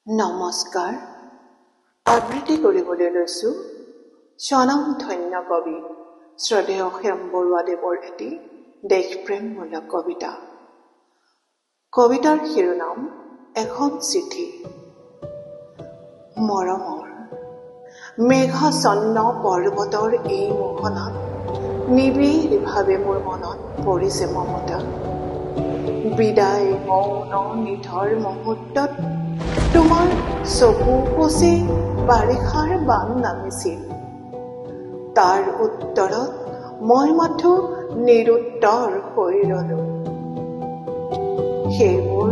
নমস্কাৰ। আবৃত্তি কৰিবলৈ লৈছোঁ স্বনামধন্য কবি শ্ৰদ্ধেয় হেম বৰুৱাদেৱৰ এটি দেশপ্ৰেমমূলক কবিতা। কবিতাৰ শিৰোনাম এখন চিঠি। মৰমৰ মেঘাচ্ছন্ন পৰ্বতৰ এই মোহনাত নিবিড়ভাৱে মোৰ মনত পৰিছে মমতা। বিদায় মৌন নিথৰ মুহূৰ্তত তোমাৰ চকু উপচি বাৰিষাৰ বান নামিছিল। তাৰ উত্তৰত মই মাথো নিৰুত্তৰ হৈ ৰলো। সেইবোৰ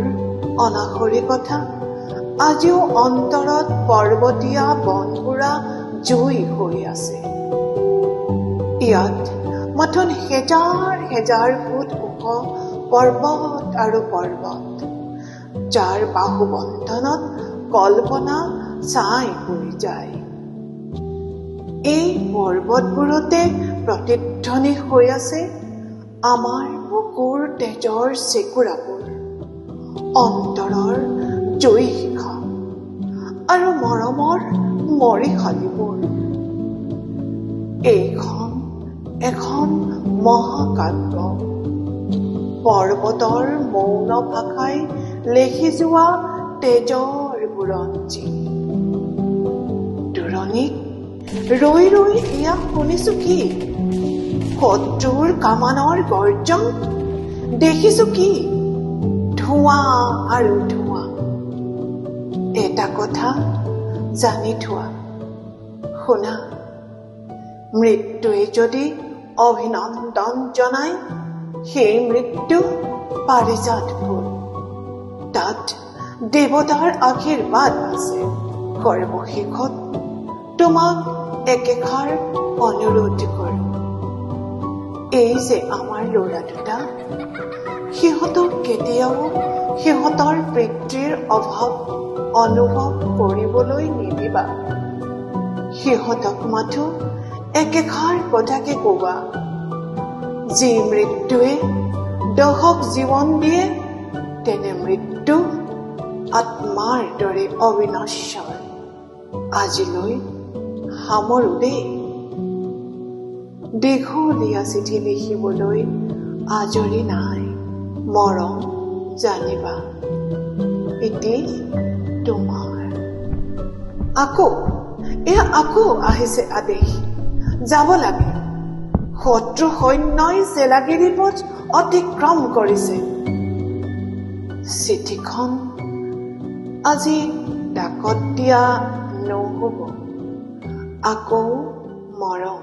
অনাখৰী কথা আজিও অন্তৰত পৰ্বতীয়া বনপুৰা জুই হৈ আছে। ইয়াত মাথোন হেজাৰ হেজাৰ ফুট ওখ পৰ্বত আৰু পৰ্বত, যাৰ বাহুবন্ধনত কল্পনা ছাই হৈ যায়। এই পৰ্বতবোৰতে প্ৰতিধ্বনি হৈ আছে আমাৰ বুকুৰ তেজৰ চেকুৰাবোৰ, অন্তৰৰ জুই শিখা আৰু মৰমৰ মৰিশালিবোৰ। এইখন এখন মহাকাব্য, পৰ্বতৰ মৌন ভাষাই লেখি যোৱা তেজৰ বুৰঞ্জী। দূৰণিত ৰৈ ৰৈ এয়া শুনিছো কি? শত্ৰুৰ কামানৰ গৰ্জন। দেখিছো কি? ধোঁৱা আৰু ধোঁৱা। এটা কথা জানি থোৱা শুনা, মৃত্যুৱে যদি অভিনন্দন জনাই, সেই মৃত্যু পাৰিজাত ফুল, তাত দেৱতাৰ আশীৰ্বাদ আছে। সৰ্বশেষত তোমাক একেষাৰ অনুৰোধ কৰোঁ, এই যে আমাৰ ল'ৰা দুটা, সিহঁতক কেতিয়াও সিহঁতৰ পিতৃৰ অভাৱ অনুভৱ কৰিবলৈ নিদিবা। সিহঁতক মাথো একেষাৰ কথাকে ক'বা, যি মৃত্যুৱে দহক জীৱন দিয়ে, তেনে মৃত্যু আত্মাৰ দৰে অবিনশ্বৰ। আজিলৈ সামৰো দেই। দীঘলীয়া চিঠি লিখিবলৈ আজৰি নাই, মৰম জানিবা। ইতি তোমাৰ। আকৌ এয়া আকৌ আহিছে আদেশ, যাব লাগে। শত্ৰু সৈন্যই চেলাগিৰি পথ অতিক্ৰম কৰিছে। চিঠিখন আজি ডাকত দিয়া নহ'ব। আকৌ মৰম।